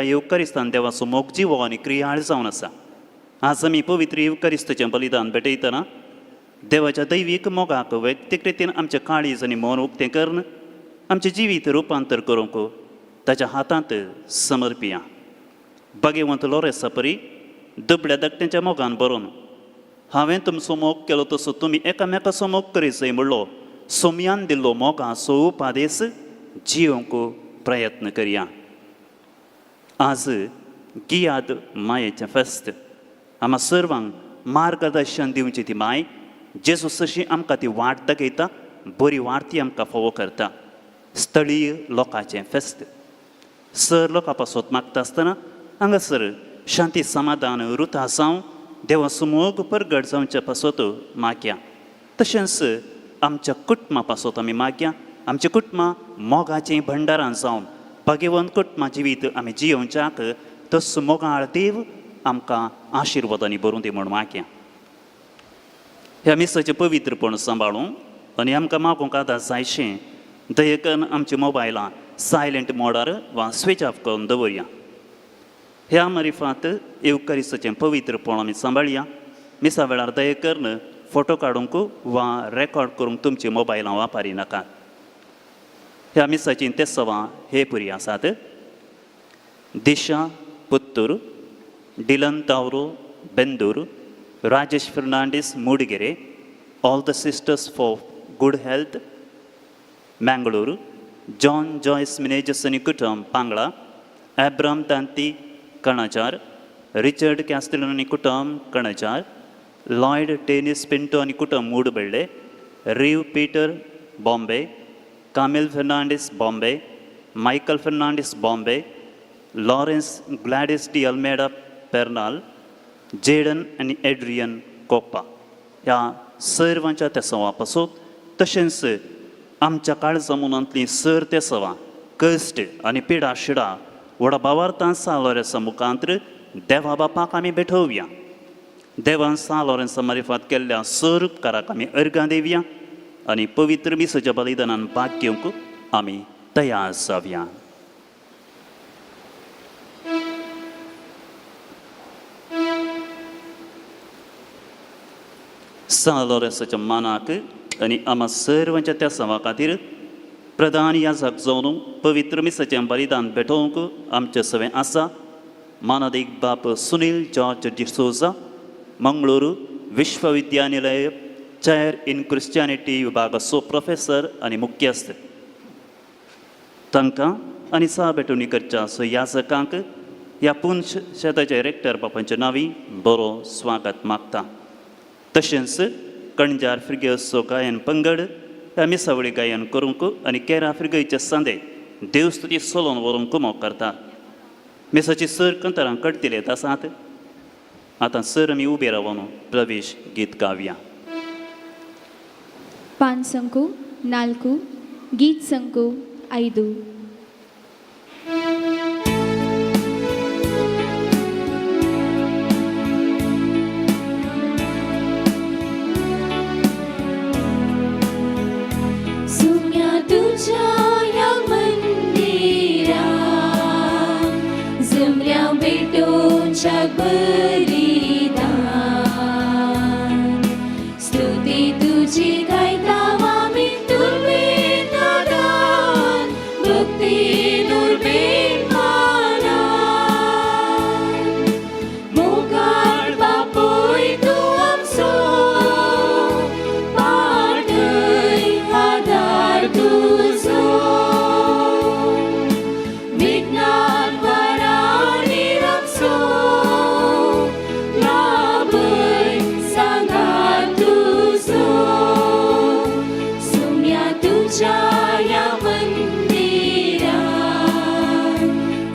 येवकारिस्तान देवाचो मोग जिवो आनी क्रियाळ जावन आसा. आज आमी पवित्र येवकारिस्ताचें बलिदान भेटयतना देवाच्या दैवीक मोगाक वैयक्तीक रितीन आमचें काळीज आनी मन उक्तें करून आमचें जिवीत रुपांतर करूंक ताच्या हातांत समर्पिया. भाग्यवंत लोरेसा परी दुबळ्या धाकट्यांच्या मोगान बरोवन हांवें तुमचो मोग केलो तसो तुमी एकामेकाचो मोग करीत जाय म्हणलो सोमयान दिल्लो मोगाचो उपादेस जियोवंक प्रयत्न करया. आज गियाद मायेचें फेस्त. आमा सर्वांक मार्गदर्शन दिवची ती माय जेजू जशी आमकां ती वाट दाखयता, बरी वाट ती आमकां फावो करता. स्थळीय लोकांचें फेस्त. सर लोकां पासत मागता आसतना हांगासर शांती समाधान रुता जावं देवाचो मोग परगट जावचे पासत मागया. तशेंच आमच्या कुटुंबा पासत आमी मागया. आमच्या कुटुंबां मोगाचीं भंडारां जावन भाग्यवंत कुटुंबां जिवीत आमी जियोवच्याक तस मोगाळ देव आमकां आशिर्वादांनी भरून दी म्हूण मागया. ह्या मिसाचें पवित्रपण सांबाळूं आनी आमकां मागूंक आदार जायशें दयेकन आमची मोबायलां सायलंट मोडार वा स्विच ऑफ करून दवरया. ह्या मारिफात येवकारिस्ताचें पवित्रपण आमी सांबाळया. मिसा वेळार दया करून फोटो काडूंक वा रेकॉर्ड करूंक तुमची मोबायलां वापरी नाकात. ह्या मिसाचीं तेसवां हे पुरी आसात. Disha Puttur, Dylan Tauro Bendur, Rajesh Fernandes Mudigere, all the sisters for good health Mangalore, John Joyce Menezes आनी कुटुंब पांगळा, एब्राम तांती कणाचार, रिचर्ड कॅस्टलन आनी कुटुंब कणचार, लॉयड टेनीस पिंटो आनी कुटुंब Mudbelle, Reeve Peter Bombay, Camille Fernandes Bombay, Michael Fernandes Bombay, Lawrence Gladys de Almeida Pernal, Jaden आनी Adrian Koppa. ह्या सर्वांच्या तेसवा पासून तशेंच आमच्या काळजा मुनांतलीं सर तेसवां कश्ट आनी पिडा शिडा व्हडा भावार्थान सा लोरेंसा मुखांत्र देवा बापाक आमी भेटोवया. देवान सा लोरेंसा मारिफात केल्ल्या सर उपकाराक आमी अर्गां दिवया आनी पवित्र मिसाच्या बलिदानान भाग घेवंक आमी तयार जावया. सा लोरेंसाच्या मानाक आनी आमा सर्वांच्या त्या सवा खातीर प्रधान याजक जावन पवित्र मिसाचें बलिदान भेटोवंक आमचें सवें आसा मानादीक बाप सुनील जॉर्ज डिसोजा, मंगळूर विश्वविद्यानिलय चॅर इन क्रिश्चियनिटी विभागाचो प्रोफेसर आनी मुख्यस्थ. तांकां आनी सा भेटवणी करच्या सो याजकांक ह्या पुंछ शेताच्या रेक्टर बापांच्या नांवी बरो स्वागत मागता. तशेंच कणजार फिर्गेचो गायन पंगड ह्या मिसावळी गायन करूंक आनी केरा फिर्गेचे सांदे देवस्तुती सोलोवन व्हरूंक मोग करतात. मिसाची सर कंतरां कटतील येत आसात. आतां सर आमी उबे रावन प्रवेश गीत गावया. पान संकू 4, गीत संकू 5. सुम्या तुझ्या ह्या मंदिरा जमल्या भेटोच्या बलिदान, स्तुती तुझी गायता आमी तुर्बेन दान, भक्ती दुर्बेन मानान. मोगाळ बापूय तूं आमचो, पाठय आदार तुजो, विज्ञान वरांनी राखचो, लाभय सांगात तुजो. सुम्या तुझ्या ह्या मंदिरात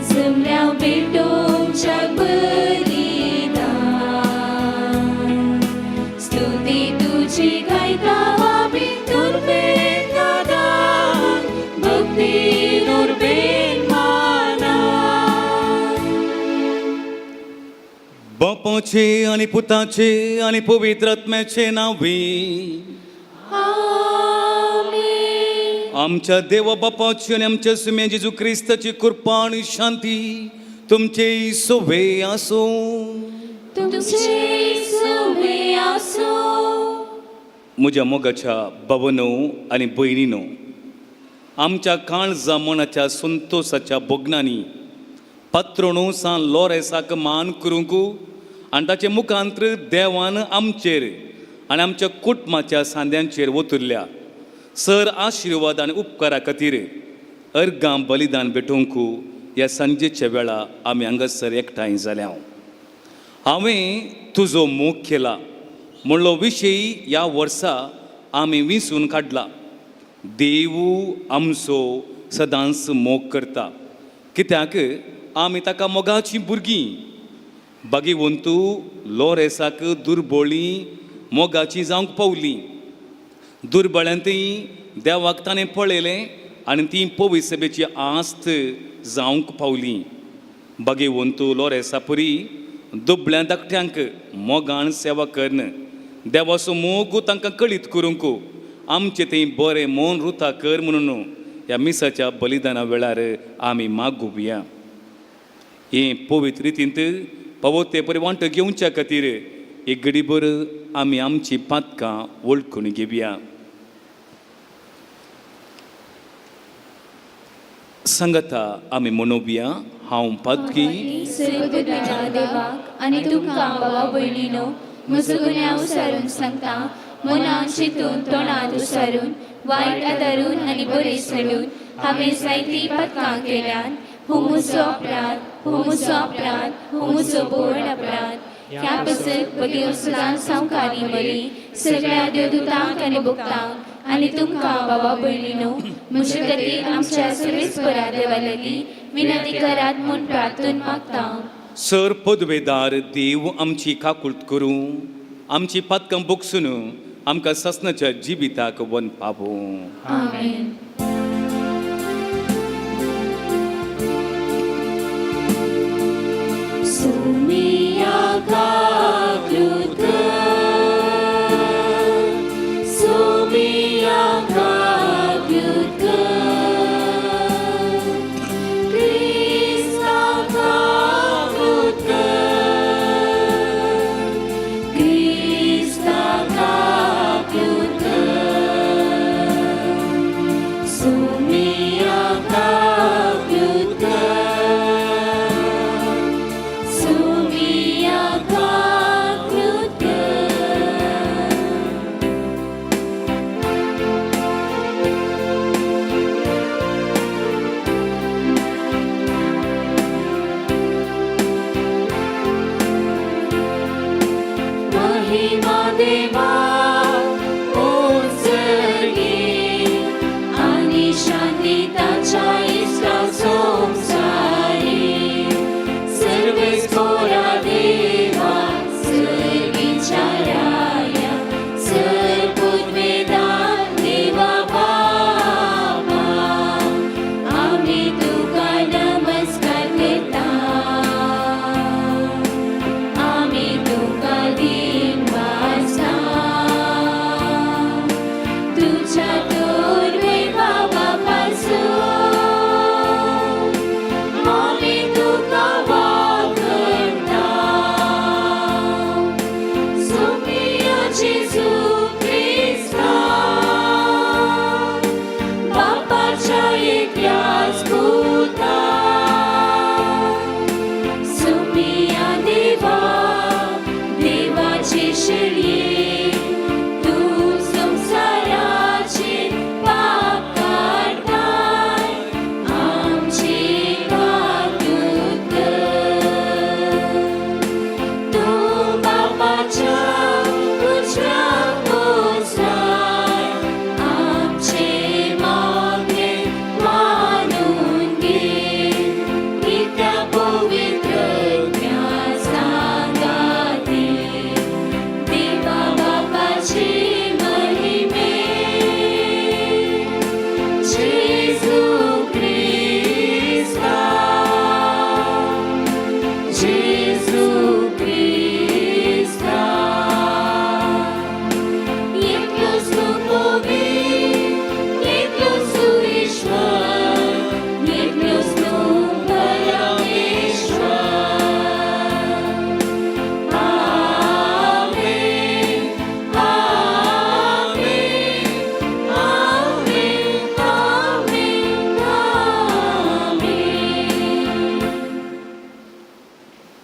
जमल्या भेटोवच्या बलिदान, स्तुती तुझी गायता आमी दुर्बेन दान, भक्ती दुर्बेन मानान. बापाचे आनी पुताचे आनी पवित्र आत्म्याचे नांवी. आमेन. आमच्या देवा बापाची आनी आमच्या सुम्या जेजू क्रिस्ताची कृपा आनी शांती तुमचे सोवे आसूं. तुमचे सुवे आसूं. म्हज्या मोगाच्या बाबानो आनी भयणीनो, आमच्या काळजा मनाच्या संतोसाच्या भोगणांनी पात्रोणू सान लोरेसाक मान करूंक आनी ताचे मुखांत्र देवान आमचेर आनी आमच्या कुटुंबाच्या सांद्यांचेर ओतुरल्या सर आशिर्वाद आनी उपकारा खातीर अर्गां बलिदान भेटोवंक ह्या सांजेच्या वेळा आमी हांगासर एकठांय जाल्या. हांवें तुजो मोग केला म्हणलो विशय ह्या वर्सा आमी विंचून काडला. देवू आमचो सदांच मोग करता कित्याक आमी ताका मोगाचीं भुरगीं. बागेवंतू लोरेसाक दुर्बोळी मोगाची जावंक पावली. दुर्बळ्यांतय देवाक ताणें पळयलें आनी ती पविसभेची आस्त जावंक पावली. बागेवंतू लोरेसा पुरी दुबळ्या धाकट्यांक मोगान सेवा करन देवाचो मोग तांकां कळीत करूंक आमचें थंय बरें मन रुता कर म्हणून ह्या मिसाच्या बलिदाना वेळार आमी मागुया. हे पवित्र रितींत पावो ते परी वांटो घेवच्या खातीर एक घडीभर आमी आमची पातकां वळखून घेवया. सांगाता आमी म्हणोवया, हांव पातकी सर्वपिता देवाक आनी तुमकां बाबा भयणीनो म्हजो गुन्यांव सारून सांगता. मनान चिंतून तोंडात उसारून वायट आदारून आनी बरें सोडून हांवें जायतीं पातकां केल्यात. हो म्हजो अपराध, हो म्हजो अपराध, हो म्हजो भोवण अपराध. ह्या पासत बगेव सदांच सावकारी मरी सगळ्या देवदूतांक आनी भक्तांक आनी तुमकां बाबा भयणीनो म्हजे खातीर आमच्या सर्वेस्परा देवा लागीं विनंती करात म्हूण प्रार्थून मागता. सर पदवेदार देव आमची काकूळत करूं, आमची पातकां बोगसून आमकां सासणाच्या जिविताक वन पावूं. आमेन. सुमिया काकृत, सुमिया काकृत, क्रिस्ता काकृत, क्रिस्ता काकृत, सुमिया काकृत, सुमिया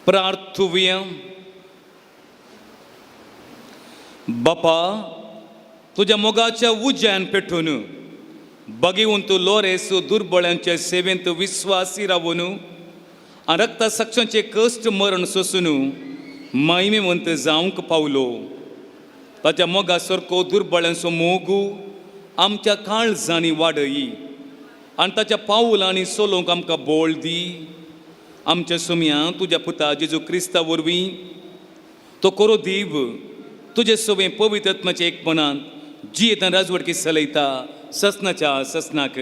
प्रार्थुया. बापा, तुज्या मोगाच्या उज्यान पेटून बगेवन तूं लोरेस दुर्बळ्यांच्या सेवेंत विस्वासी रावून आनी रक्ता साक्षांचे कश्ट मरण सोसून महिमेवंत जावंक पावलो. ताच्या मोगा सारको दुर्बळ्यांचो मोगू आमच्या काळजांनी वाडयी आनी ताच्या पावलांनी चलोवंक आमकां बोळ दी. आमच्या सुमया तुज्या पुता जेजू क्रिस्ता वरवीं तो कोरो दीव तुजे सवें पवित्रत्माच्या एकपणान जियेतान राजवटकी चलयता ससनाच्या ससनाक.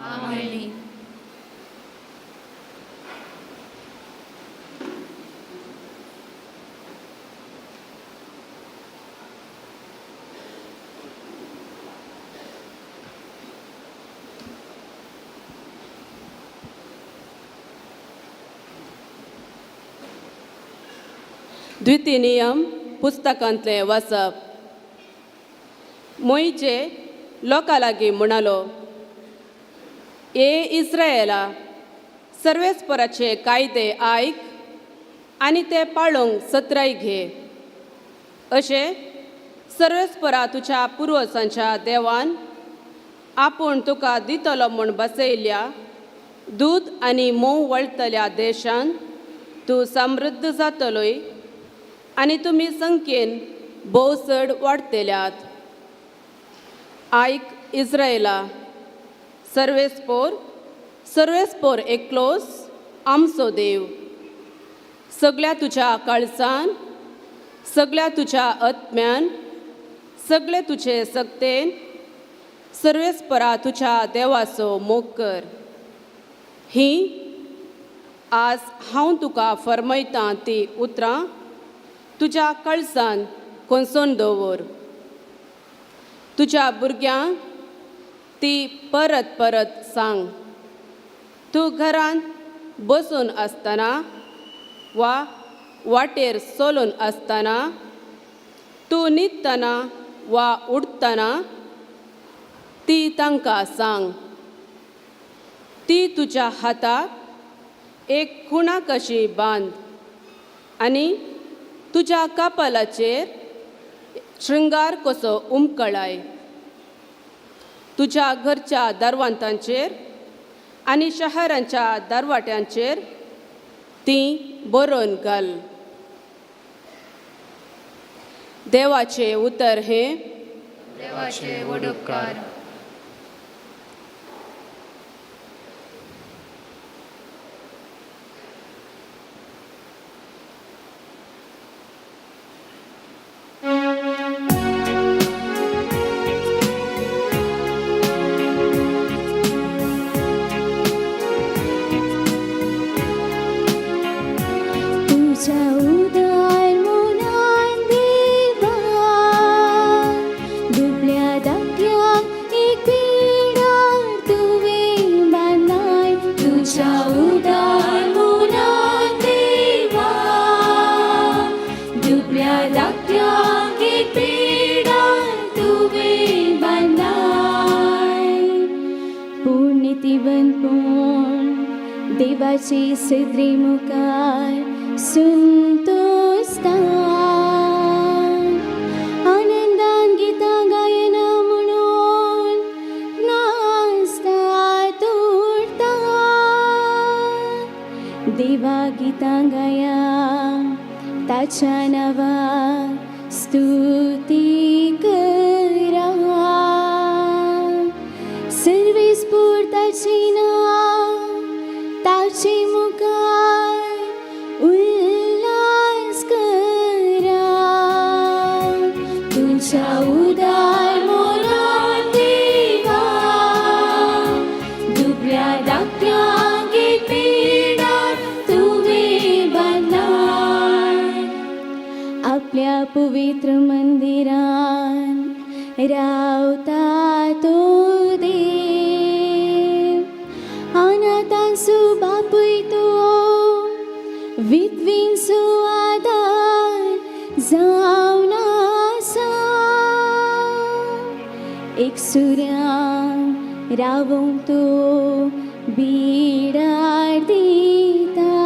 आमेन. द्वितीय नियम पुस्तकांतलें वाचप. मोयजे लोकां लागीं म्हणालो, ए इस्रायला, सर्वेस्पराचे कायदे आयक आनी ते पाळूंक सत्राय घे. अशें सर्वेस्परा तुज्या पुर्वजांच्या देवान आपूण तुका दितलो म्हूण बसयल्ल्या दूद आनी म्होंव वळटल्या देशांत तूं समृद्ध जातलोय आनी तुमी संख्येन भोव चड वाडटल्यात. आयक इस्रायला, सर्वेस्पोर सर्वेस्पोर एकलोस आमचो देव. सगळ्या तुज्या काळजान, सगळ्या तुज्या आत्म्यान, सगळे तुजे सक्तेन सर्वेस्परा तुज्या देवाचो मोग कर. ही आज हांव तुका फर्मयतां ती उतरां तुज्या कळसान कोसोन दवर. तुज्या भुरग्यांक ती परत परत सांग. तूं घरांत बसून आसतना वा वाटेर चलून आसतना, तूं न्हिदतना वा उठतना ती तांकां सांग. ती तुज्या हाताक एक खुणा कशी बांद आनी तुज्या कपालाचेर शृंगार कसो उमकळाय. तुज्या घरच्या दरवांतांचेर आनी शहरांच्या दरवाट्यांचेर ती बरोवन घाल. देवाचें उतर हें. देवाचे व्हड उपकार. तुझ्या उदार मनान देवा, दुबळ्या धाकट्याक एक पिडार तुवें बांदलाय. तुझ्या उदार मनान देवा, दुबळ्या धाकट्याक एक पिडार तुवें बांदलाय. पूण नितीवंतपण देवाची सदरे मुखार संतोषता, आनंदान गितां गायना म्हणून नाचता उरता. देवा गितां गाया, ताच्या नांवा स्तुती करा. सर्वेस्पोर ताची नांव ताचे मुखार उल्हास करा. तुझ्या उदार मनान देवा, दुबळ्या धाकट्याक एक पिडार तुवें बांदलाय. आपल्या पवित्र मंदिरान रावता तो देव, अनाथांचो बापूय तो, विधवींचो आदार जावन आसा. एक सुर्याक रावूंक तो बिडार दिता.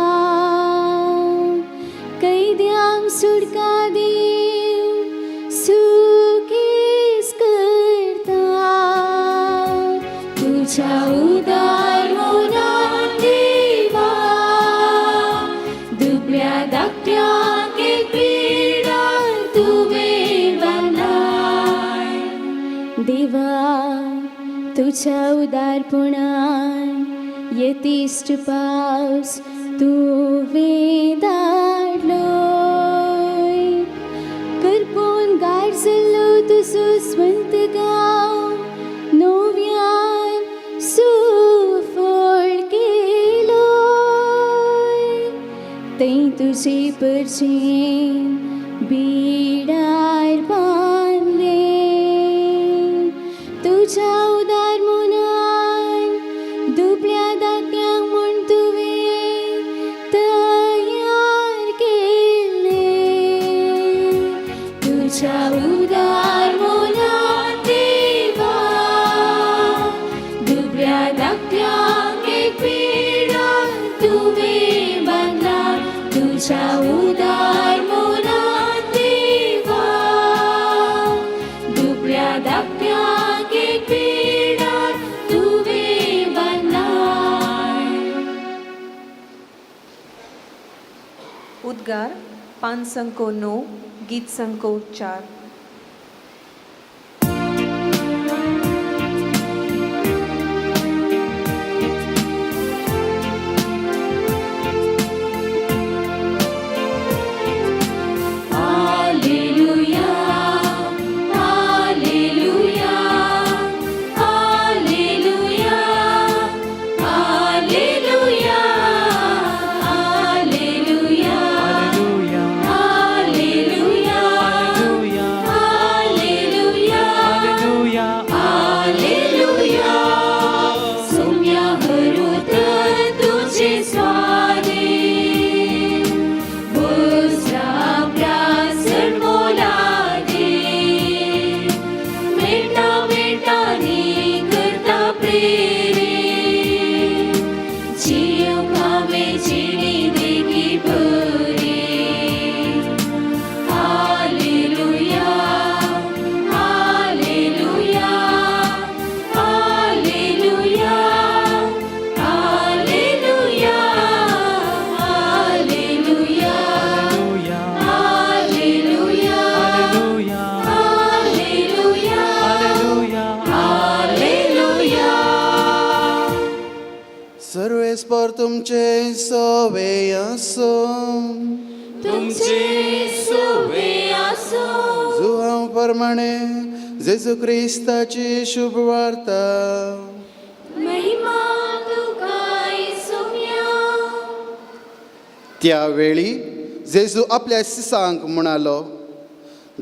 धाकट्यांक एक पिडार तुवें बांदलाय. देवा तुझ्या उदारपणान येतिश्ट पावस तुवें धाडलोय. करपून गारजल्लो तुजो स्वंत गांव नव्यान सुफळ केलोय. थंय तुजे परचेन बिडार बांदले. तुज्या उदार मनान दुबळ्या धाकट्यांक म्हूण तुवें तयार केल्लें. तुझ्या उदार मनान देवा दुबळ्या धाकट्यांक एक पिडार तुवें बांदला. तुझ्या उदार मनान देवा दुबळ्या धाकट्यांक एक पिडार तुवें बांदलाय. उद्गार 509, गीत संको 4. Alleluia, Alleluia, Alleluia, Alleluia, Alleluia, Alleluia, Alleluia, Alleluia. Saumya हरुत तुझे स्वाधीन, वज्रा प्रासण मोलादे. मेटा मेटानी करता प्रेरीत, जीव खावे जिणी देखी बरी. Alleluia, Alleluia, Alleluia, Alleluia, Alleluia, Alleluia, Alleluia, Alleluia. सर्वेस्पर तुमचे सोवे आसो. तुमचे सोवे आसो. जुवां प्रमाणे जेजू क्रिस्ताची शुभ वार्ता. महिमा तुका सोम्या. त्यावेळी जेजू आपल्या सिसांक म्हणालो,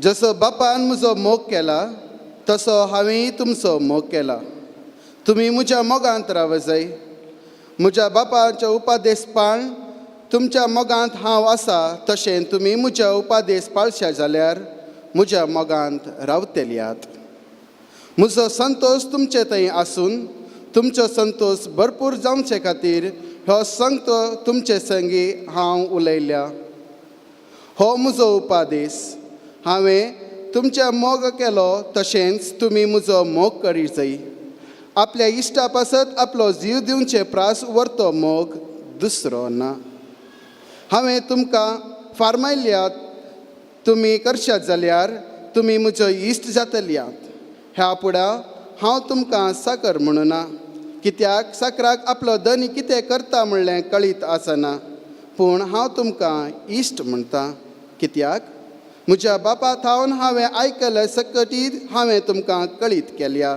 जसो बापान म्हजो मोग केला तसो हांवेंय तुमचो मोग केला. तुमी म्हज्या मोगांत राव जाय. म्हज्या बापाचो उपादेश पाळ तुमच्या मोगांत हांव आसा तशें तुमी म्हज्या उपादेश पाळशा जाल्यार म्हज्या मोगांत रावतल्यात. म्हजो संतोश तुमचे थंय आसून तुमचो संतोश भरपूर जावचे खातीर हो संगतो तुमचे संगी हांव उलयल्या. हो म्हजो उपादेश, हांवें तुमच्या मोग केलो तशेंच तुमी म्हजो मोग करी जाय. आपल्या इश्टा पासत आपलो जीव दिवचे प्रास व्हरतो मोग दुसरो ना. हांवें तुमकां फारमायल्यात तुमी करशात जाल्यार तुमी म्हजो इश्ट जातल्यात. ह्या फुडें हांव तुमकां साकर म्हणुना, कित्याक साकराक आपलो धनी कितें करता म्हणलें कळीत आसना, पूण हांव तुमकां इश्ट म्हणटा, कित्याक म्हज्या बापा थावन हांवें आयकलें सकटीत हांवें तुमकां कळीत केल्या.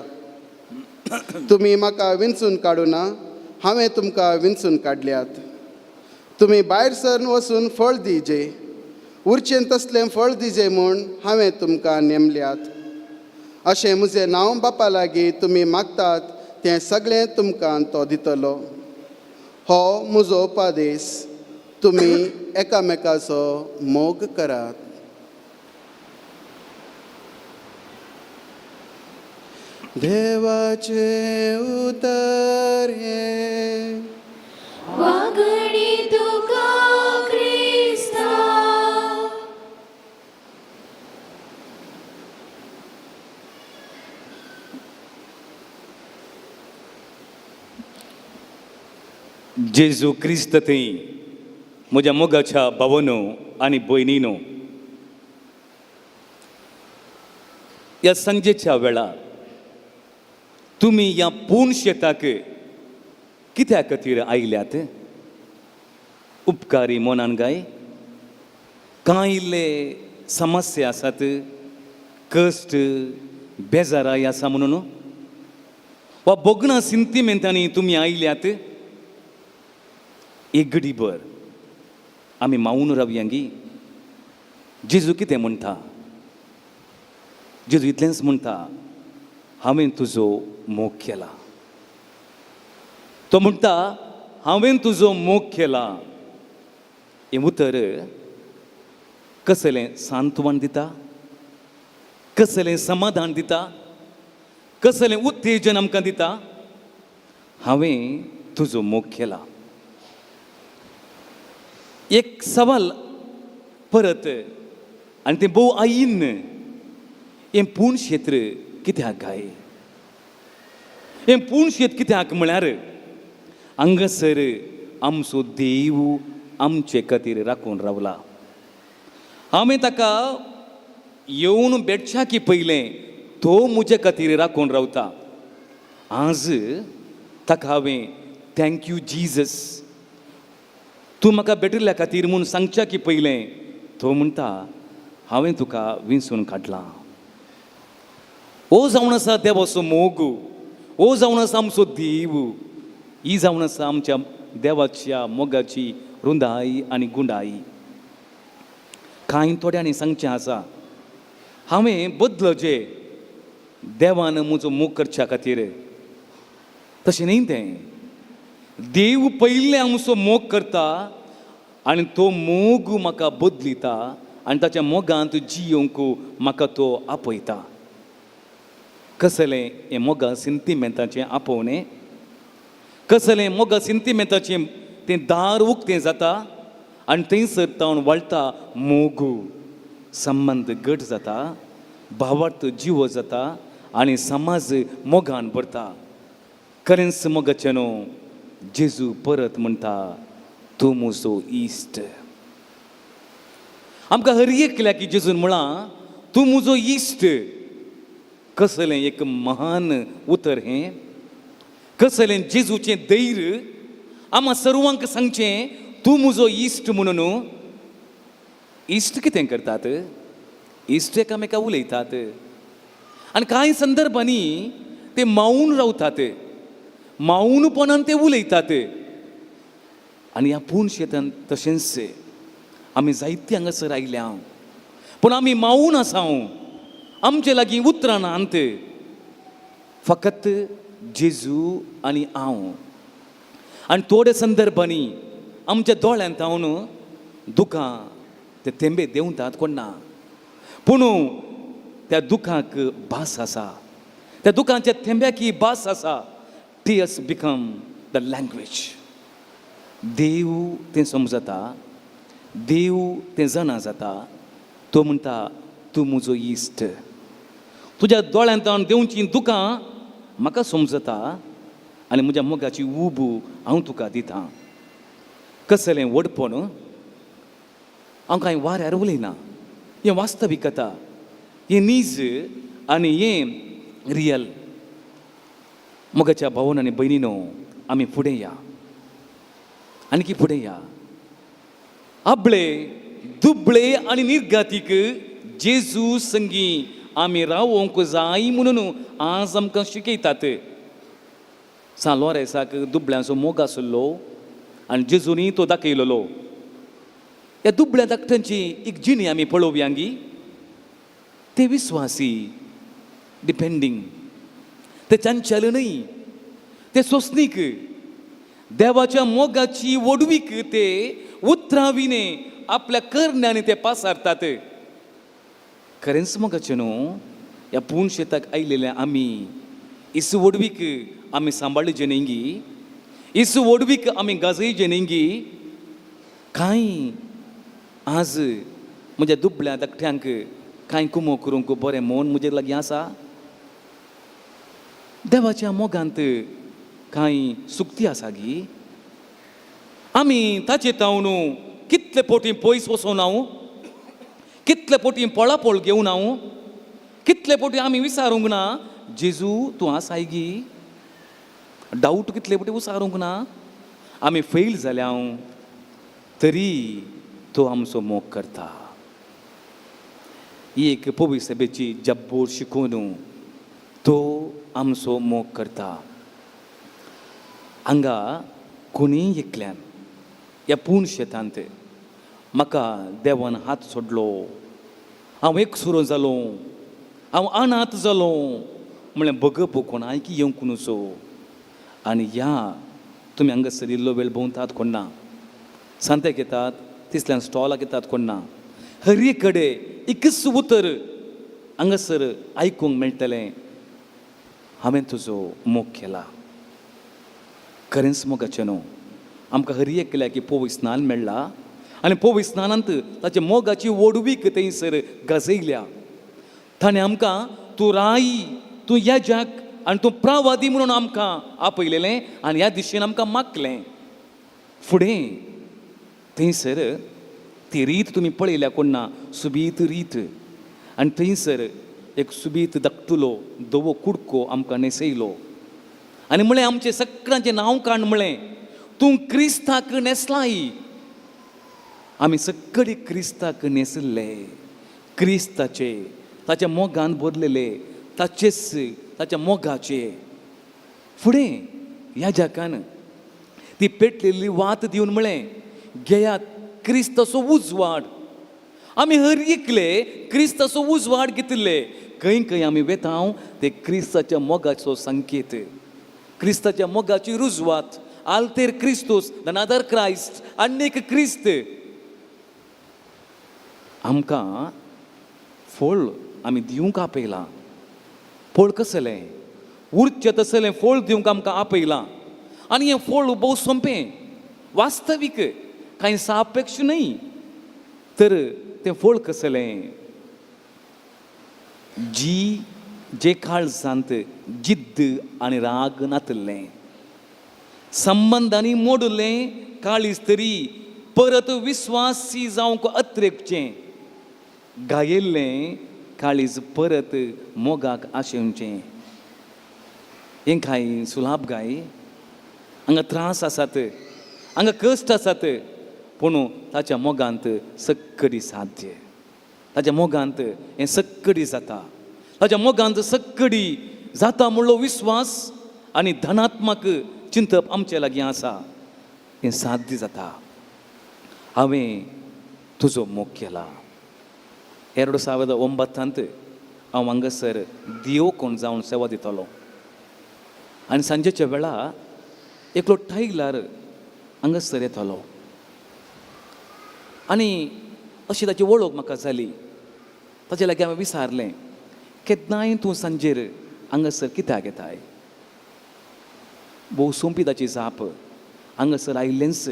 तुमी म्हाका विंचून काडूना, हांवें तुमकां विंचून काडल्यात. तुमी भायर सरून वचून फळ दिजे, उरचें तसलें फळ दिजे म्हूण हांवें तुमकां नेमल्यात. अशें म्हजें नांव बापा लागीं तुमी मागतात तें सगळें तुमकां तो दितलो. हो म्हजो उपादेश, तुमी एकामेकाचो मोग करात. देवाचें उतर हें. वागणी तुका क्रिस्ता. जेजू क्रिस्त थंय म्हज्या मोगाच्या भावानो आनी भयणीनो, ह्या सांजेच्या वेळार तुमी ह्या पूर्ण शेताक कित्या खातीर आयल्यात? उपकारी मनान गाय? कांय इल्ले समस्या आसात, कश्ट बेजाराय आसा म्हणून, वा भोगणां सिंतिमेंतांनी तुमी आयल्यात? एक घडीभर आमी मावून रावया गी. जेजू कितें म्हणटा? जेजू इतलेंच म्हणटा, हांवें तुजो मोग केला. तो म्हणटा, हांवें तुजो मोग केला. हें उतर कसलें सांत्वन दिता, कसलें समाधान दिता, कसलें उत्तेजन आमकां दिता. हांवें तुजो मोग केला. एक सवाल परत आनी तें भोव आयीन, हें पूण क्षेत्र कित्याक काय? हें पूण शेत कित्याक म्हळ्यार हांगासर आमचो देव आमचे खातीर राखून रावला. हांवें ताका येवन भेटच्याकी पयलें तो म्हजे खातीर राखून रावता. आज ताका हांवें thank you Jesus, तूं म्हाका भेटिल्ल्या खातीर म्हूण सांगच्या की पयलें तो म्हणटा, हांवें तुका विंचून काडलां. ओ जावन आसा देवाचो मोग, ओ जावन आसा आमचो देव, ही जावन आसा आमच्या देवाच्या मोगाची रुंदाय आनी गुंडाय. कांय थोड्यांनी सांगचें आसा, हांवें बदलो जे देवान म्हजो मोग करच्या खातीर. तशें न्ही तें. देव पयलें आमचो मोग करता आनी तो मोग म्हाका बदलिता आनी ताच्या मोगांत जियोवंक म्हाका तो आपयता. कसलें हें मोगा सिंतिमेंताचें आपोवणें, कसलें मोगा सिंतिमेंताचें तें दार उक्तें जाता आनी थंयसर तावन वळटा मोग, संबंद घट जाता, भावार्थ जिवो जाता आनी समाज मोगान भरता. खरेंच मोगाचें न्हू, जेजू परत म्हणटा, तूं म्हजो इश्ट. आमकां हर एकल्याक जेजून म्हळां, तूं म्हजो इश्ट. कसलें एक महान उतर हें, कसलें जेजूचें धैर्य आमा सर्वांक सांगचें, तूं म्हजो इश्ट म्हणून. इश्ट कितें करतात? इश्ट एकामेका उलयतात आनी कांय संदर्भांनी ते मावून रावतात, मावूनपणान ते उलयतात. आनी ह्या पूर्ण शेतान तशेंच आमी जायते हांगासर आयल्या, पूण आमी मावून आसा. आमचे लागीं उतरां नात, फकत जेजू आनी हांव. आनी थोड्या संदर्भांनी आमच्या दोळ्यांत हांव दुकां ते थेंबे देंवतात कोण ना, पूण त्या दुखाक भास आसा, त्या दुखांच्या थेंब्याक ही भास आसा. Tears become the language. देव तें समजता, देव तें जाणा जाता. तो म्हणटा, तूं म्हजो इश्ट. तुज्या दोळ्यांत देंवचीं दुकां म्हाका समजता आनी म्हज्या मोगाची उब हांव तुका दितां. कसलें व्हडपण! हांव कांय वाऱ्यार उलयना, हें वास्तविकता, हें नीज आनी हें रियल. मोगाच्या भावन आनी भयणीनो, आमी फुडें या, आणखी फुडें या. आबळे दुबळे आनी निर्गातीक जेजू संगी आमी रावोंक जाय म्हणून आज आमकां शिकयतात. सान लोरेसाक दुबळ्यांचो मोग आसलो आनी जेजूनी तो दाखयलेलो. ह्या दुबळ्या धाकट्यांची एक जिणी आमी पळोवया गी. ते विस्वासी, डिपेंडींग, ते चंचल न्हय, ते सोंसणीक. देवाच्या मोगाची व्हडवीक ते उतरां विणे आपल्या करण्यांनी ते पासारतात. खरेंच मोगाचें न्हू, ह्या पूण शेताक आयलेले आमी इसू व्हडवीक आमी सांबाळचे न्ही गी, इसू व्हडवीक आमी गाजयचे न्ही गी. कांय आज म्हज्या दुबळ्या धाकट्यांक कांय कुमो करूंक बरें मन म्हजे लागीं आसा? देवाच्या मोगांत कांय सुक्ती आसा गी? आमी ताचे तावन कितले पोटी पयस वचून हांव, कितले पोटी पळापळ घेवन हांव, कितले पोटी आमी विचारूंक ना जेजू तूं आसाय गी, डावट कितले पोटी विचारूंक ना, आमी फेल जाल्या हांव, तरी तो आमचो मोग करता. ही एक पवी सभेची जब्बोर शिकोवन तो आमचो मोग करता. हांगा कोणीय एकल्यान ह्या पूण शेतांत म्हाका देवान हात सोडलो, हांव एकसुरो जालो, हांव अनाथ जालो म्हणलें बगप कोणायकी येवंक नुसो. आनी ह्या तुमी हांगासर इल्लो वेळ भोंवतात कोण ना, सांत्याक येतात, तिसल्यान स्टॉलाक येतात कोण ना, हर कडेन एकच उतर हांगासर आयकूंक मेळटलें, हांवें तुजो मोग केला. खरेंच मोगाचें न्हू आमकां हर एकल्याक पोवय स्नान मेळ्ळा आनी पोवय स्नानांत ताच्या मोगाची व्हडवीक थंयसर गाजयल्या. ताणें आमकां तूं राय, तूं याजाक आनी तूं प्रावादी म्हणून आमकां आपयलेलें आनी ह्या दिशेन आमकां मागलें. फुडें थंयसर ती रीत तुमी पळयल्या कोण ना, सुबीत रीत, आनी थंयसर एक सुबीत धाकटुलो धवो कुडको आमकां न्हेसयलो आनी म्हळें आमचें सगळ्यांचें नांव काड, म्हळें तूं क्रिस्ताक न्हेसलाय. आमी सगळी क्रिस्ताक न्हेसिल्ले, क्रिस्ताचे ताच्या मोगान भरलेले, ताचेच ताच्या मोगाचे. फुडें ह्या जाकान ती पेटलेली वात दिवन म्हळें घेयात क्रिस्ताचो उजवाड. आमी हर एकले क्रिस्ताचो उजवाड घेतिल्ले. खंय खंय आमी वेता ते क्रिस्ताच्या मोगाचो संकेत, क्रिस्ताच्या मोगाची रुजवात. आल्तेर क्रिस्तूस, the another Christ, आनीक क्रिस्त. आमकां फळ आमी दिवंक आपयलां. फळ कसलें उरचें तसलें फळ दिवंक आमकां आपयलां. आनी हें फळ भोव सोंपें, वास्तवीक, कांय सापेक्ष न्हय. तर तें फळ कसलें, जी जे काळजांत जिद्द आनी राग नातिल्लें, संबंदांनी मोडिल्लें काळीज तरी परत विस्वासी जावंक अत्रेकचें, गायिल्लें काळीज परत मोगाक आशेवचें. हें कांय सुलाभ गाय? हांगा त्रास आसात, हांगा कश्ट आसात, पूण ताच्या मोगांत सक्कडी साध्य, ताच्या मोगांत हें सक्कडी जाता, ताच्या मोगांत सक्कडी जाता म्हणलो विस्वास आनी धनात्मक चिंतप आमचे लागीं आसा, हें साध्य जाता. हांवें तुजो मोग केला. 2009 हांव हांगासर देव कोण जावन सेवा दितालो आनी सांजेच्या वेळा एकलो टायलर हांगासर येतालो आनी अशी ताची वळख म्हाका जाली. ताचे लागीं हांवें विचारलें, केन्नाय तूं सांजेर हांगासर कित्याक येताय? भोव सोंपी ताची जाप, हांगासर आयिल्लेंच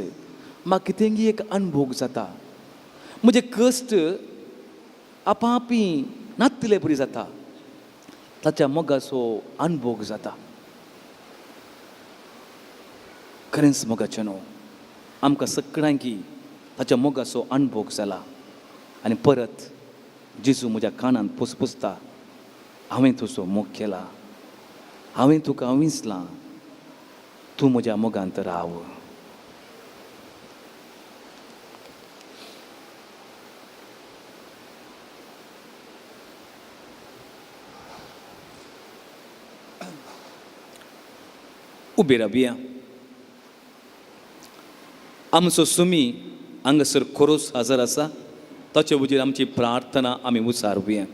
म्हाका कितेंगी एक अणभोग जाता, म्हजे कश्ट आपापी नातिल्ले बरी जाता, ताच्या मोगाचो अणभोग जाता. खरेंच मोगाचें न्हू आमकां सगळ्यांकी ताच्या मोगाचो अणभोग जाला. आनी परत जेजू म्हज्या कानांत पुसपुसता, हांवें तुजो मोग केला, हांवें तुका विंचलां, तूं म्हज्या मोगांत राव. उबी रावया. आमचो सुमी हांगासर खोरोस हजर आसा, ताचे वजीर आमची प्रार्थना आमी उचारुया.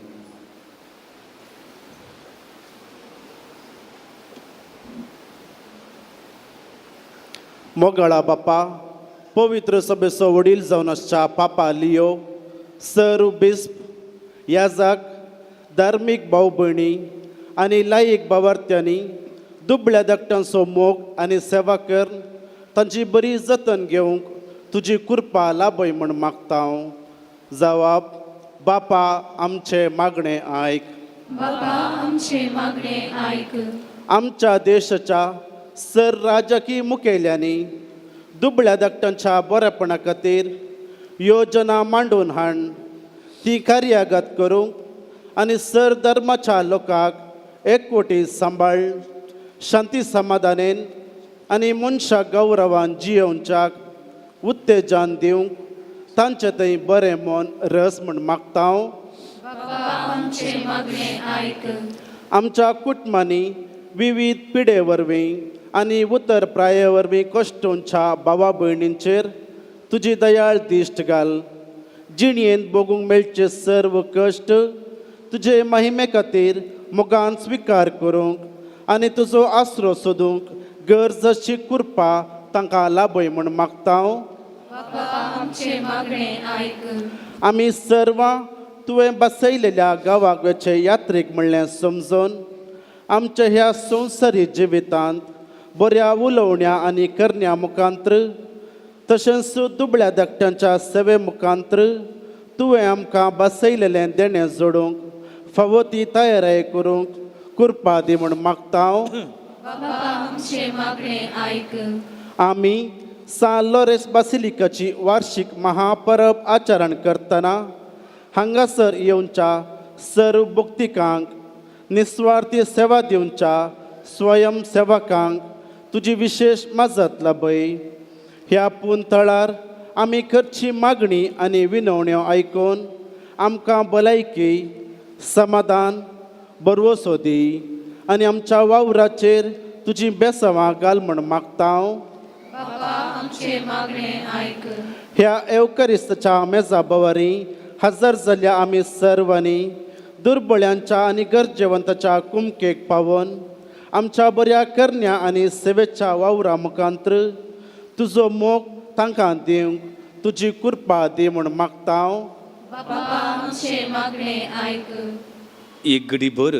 मोगाळा बापा, पवित्र सभेचो वडील जावन आसच्या पापा लियो सर बिस्प याजाक, धार्मीक भाव भयणी आनी लायक भावार्थ्यांनी दुबळ्या धाकट्यांचो मोग आनी सेवा कर तांची बरी जतन घेवंक तुजी कृपा लाभय म्हण मागता हांव. जवाब बापा आमचे मागणें आयक. बापा आमचे मागणें आयक. आमच्या देशाच्या सर राजकीय मुखेल्यांनी दुबळ्या धाकट्यांच्या बरेपणा खातीर योजना मांडून हाड ती कार्यागत करूंक आनी सर धर्माच्या लोकांक एकवटी सांबाळ शांती समाधानेन आनी मनशाक गौरवान जियोवच्याक उत्तेजन दिवंक तांचे थंय बरें मन रस म्हूण मागता हांव. आमच्या कुटुंबांनी विवीध पिडे वरवीं आनी उतर प्राये वरवीं कश्टोंच्या भावा भयणींचेर तुजी दयाळ दिश्ट घाल. जिणयेंत भोगूंक मेळचे सर्व कश्ट तुजे महिमे खातीर मोगान स्विकार करूंक आनी तुजो आसरो सोदूंक गरज अशी कृपा तांकां लाभय म्हूण मागता हांव. आमी सर्वां तुवें बसयलेल्या गांवाक वचचे यात्रीक म्हणलें समजून आमच्या ह्या संवसारी जिवितांत बऱ्या उलोवण्या आनी करण्या मुखांत्र तशेंच दुबळ्या धाकट्यांच्या सेवे मुखांत्र तुवें आमकां बसयलेलें देणें जोडूंक फावो ती तयाराय करूंक कृपा दी म्हूण मागता हांव. आमी सान लोरेस बासिलिकाची वार्षिक महापरब आचरण करतना हांगासर येवच्या सर्व भक्तिकांक निस्वार्थी सेवा दिवच्या स्वयं सेवकांक तुजी विशेश मजत लाभय. ह्या पुंतळार आमी करची मागणी आनी विनवण्यो आयकून आमकां भलायकी समाधान बरवसो दी आनी आमच्या वावराचेर तुजी बेसवां घाल म्हूण मागता हांव. ह्या एवकरिस्ताच्या मेजा बवारी हजर जाल्ल्या आमी सर्वांनी दुर्बळ्यांच्या आनी गरजेवंताच्या कुमकेक पावोन आमच्या बऱ्या करण्या आनी सेवेच्या वावरा मुखांत्र तुजो मोग तांकां दिवंक तुजी कृपा दी म्हूण मागता हांव. एक घडीभर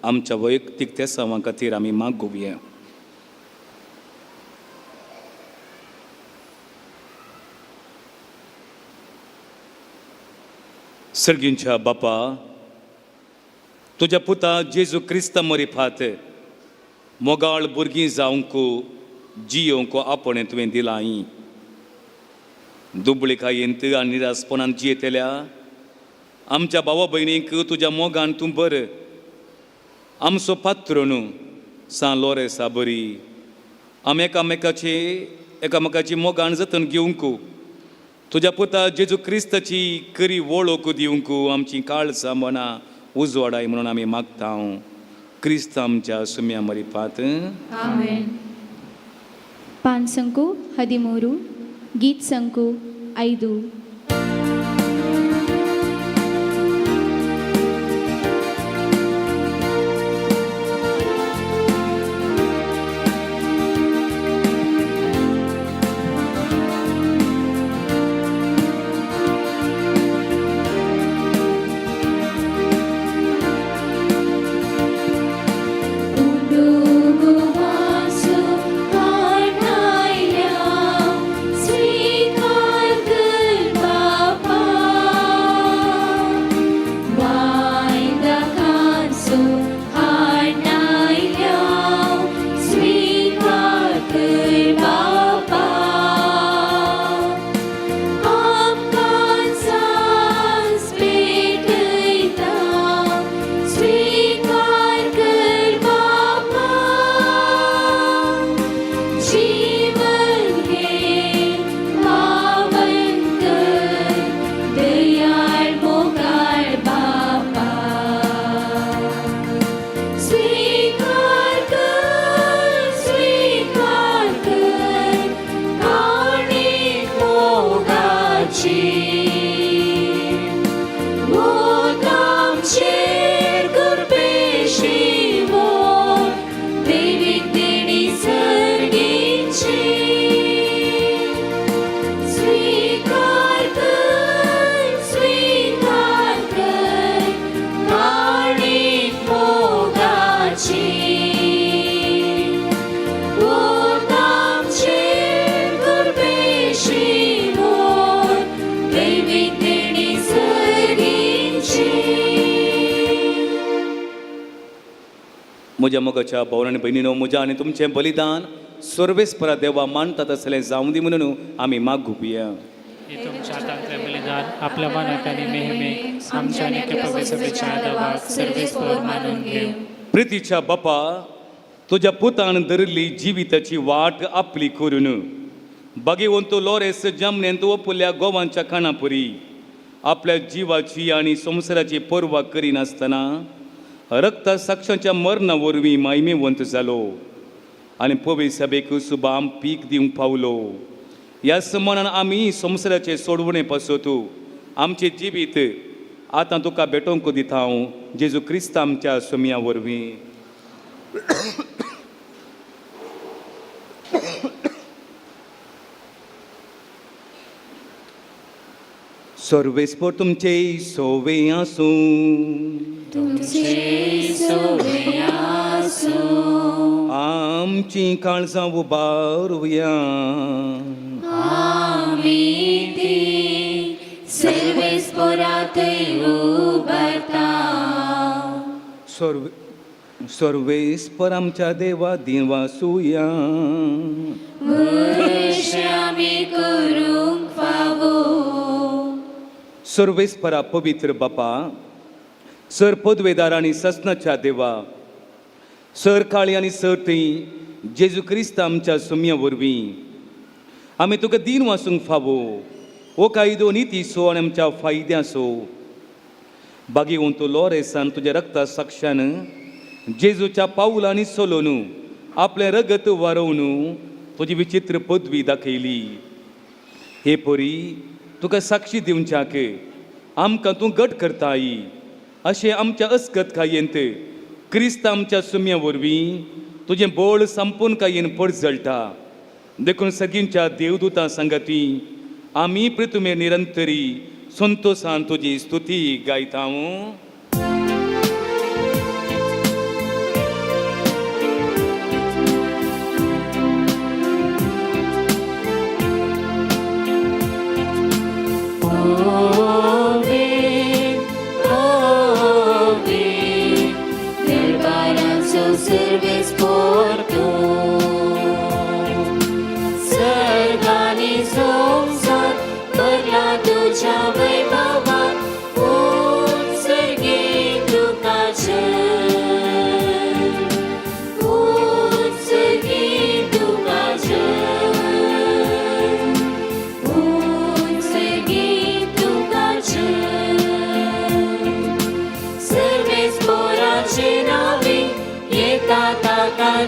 आमच्या वैयक्तीक तेसांवां खातीर आमी मागोवया. सर्गींच्या बापा, तुज्या पुता जेजू क्रिस्ता मरिफात मोगाळ भुरगीं जावंक जियोवंक आपणें तुवें दिलां. दुबळिकायेंत आनी निरासपणान जियेतल्या आमच्या भावा भयणींक तुज्या मोगान तूं बर आमचो पात्र न्हू सान लोरेसा बरी आमी एकामेकाचे एकामेकाची मोगान जतन घेवंक तुज्या पुता जेजू क्रिस्ताची करी वळख दिवंक आमची काळजां मनां उजवाडाय म्हणून आमी मागता. क्रिस्त आमच्या सुम्या मरिपात. ಪಾನ್ಸಂಕು 13, ಗೀತ್ ಸಂಕು 5. स्वीकार कर बापा. म्हज्या मोगाच्या भावन आनी भयणीनो, म्हज्या आनी तुमचें बलिदान सर्वेस्परा देवा मानता तसलें जावं दी म्हणून आमी मागुया. हे तुमच्या हातांतलें बलिदान आपल्या मनात आनी मेहमे आमच्या आनी पवित्र देवाक सर्वेस्पोर मानून घेवं. प्रितीच्या बापा, तुज्या पुतान धरिल्ली जिविताची वाट आपली करून बागेवंत लोरेस जमनेंत ओपुल्या गोवांच्या काणापुरी आपल्या जिवाची आनी संवसाराची पर्वा करिनासतना रक्ता साक्षांच्या मरणा वरवीं मायमेवंत जालो आनी पवी सभेक सुबाम पीक दिवंक पावलो. ह्या समानान आमी संवसाराचे सोडवणे पासत आमचें जिवीत आतां तुका भेटोवंक दिता हांव जेजू क्रिस्त आमच्या सोमया वरवीं. सर्वेस्पर तुमचे सोवे आसूं. आमची काळजां उबारुया. सर्वेस्पोरातय उबारता. सर्व सर्वेस्पर आमच्या देवा दिवासुया. आमी करूंक फावो. सर्वेस्परा पवित्र बापा, सर पदवेदार आनी ससनाच्या देवा, सर काळी आनी सर थंय जेजू क्रिस्त आमच्या सुमया वरवीं आमी तुका दीन वासूंक फावो हो कायदो नितीचो आनी आमच्या फायद्याचो. बागेवंत लोरेसान तुज्या रक्ता साक्षान जेजूच्या पावलांनी चलोवन आपलें रगत वारोवन तुजी विचित्र पदवी दाखयली. हे परी तुका साक्षी दिवच्याक आमकां तूं घट करताय अशें आमच्या अस्कत कायेंत क्रिस्त आमच्या सुम्या वरवीं तुजें बळ संपूर्ण कायेन पडजळटा. देखून सगळींच्या देवदूतां सांगाती आमी पृथ्वी निरंतरी संतोसान तुजी स्तुती गायता.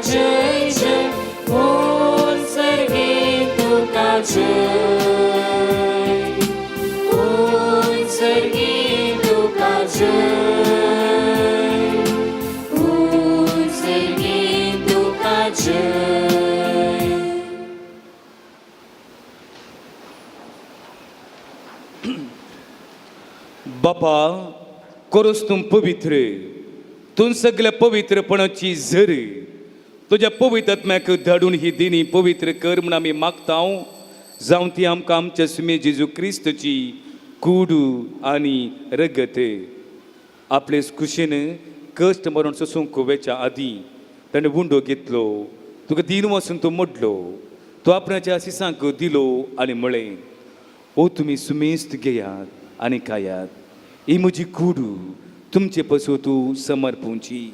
जय जय ऊन सर्गे तुका जय, ऊन सर्गे तुका जय, ऊन सर्गे तुका जय. बापा, कोरोस तूं पवित्र, तूं सगल्या पवित्रपणाची झर तुज्या पवित्र आत्म्याक धाडून ही दिनी पवित्र कर म्हूण आमी मागता. जावं ती आमकां आमच्या सुमे जेजू क्रिस्तची कूड आनी रगत. आपले कुशीन कश्ट मरण सोसूंक वेच्या आदीं ताणें उंडो घेतलो, तुका दीन वचून तो मोडलो, तो आपणाच्या आशिसांक दिलो आनी म्हळें, ओ तुमी सुमेस्त घेयात आनी खायात, ही म्हजी कूड तुमचे पसून तूं समर्पूंची.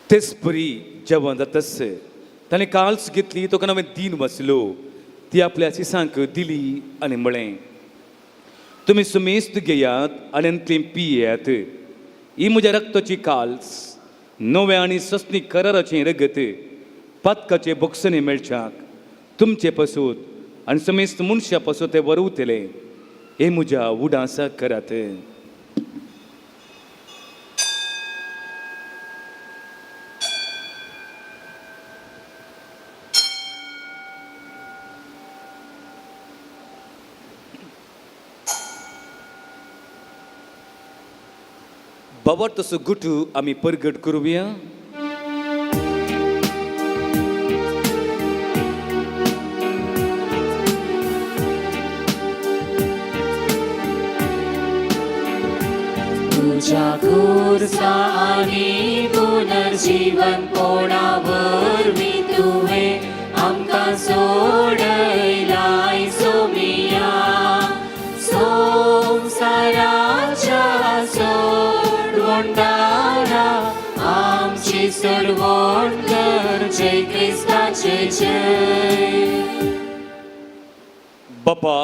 तेच परी जेवण जातस ताणें काल्स घेतली, तुका नवें दीन बसलो, ती आपल्या आशिसांक दिली आनी म्हळें, तुमी सुमेस्त घेयात आनी अंतली पियेयात, ही म्हज्या रक्ताची काल्स नव्या आनी सस्नी कराराचें रगत पातकाचे बोक्सने मेळच्याक तुमचे पसूत आनी समेस्त मनशा पासून ते वरवतले. हे म्हज्या उडासा करात. बाबा तसो गुटू आमी परगट करुया. तुज्या खुर्सा आनी पुनर्जीवन पोणा वरवीं तुवें आमकां सोडयलाय सोमिया. संवसाराच्या सोडवणदारा आमची सोडवण कर, जय क्रिस्ताचे जय. बापा,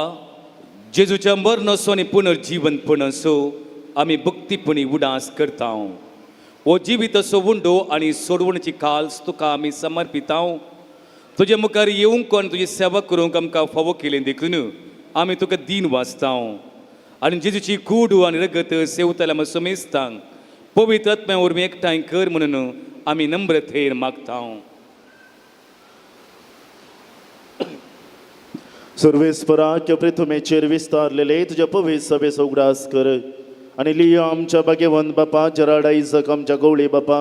जेजूच्या मरणाचो आनी पुनर्जीवनपणाचो आमी भक्तीपणी उडास करता. हो जिविताचो उंडो आनी सोडवणची काल्स तुका आमी समर्पिता. तुजे मुखार येवंक आनी तुजी सेवा करूंक आमकां फावो केलें देखून आमी तुका दीन वाचता. आनी जेजूची कूड आनी रगत सेवतल्या आमी समेस्तांक पवित्र आत्म्या वरवीं एकठांय कर म्हणून आमी नम्रतेन मागता. सर्वेस्पराच्या प्रिथुमेचेर विस्तारलेले तुज्या पवित्र सभेचो उगडास कर आनी लियो आमच्या भाग्यवंत बापा जराड आयजक आमच्या गवळी बापा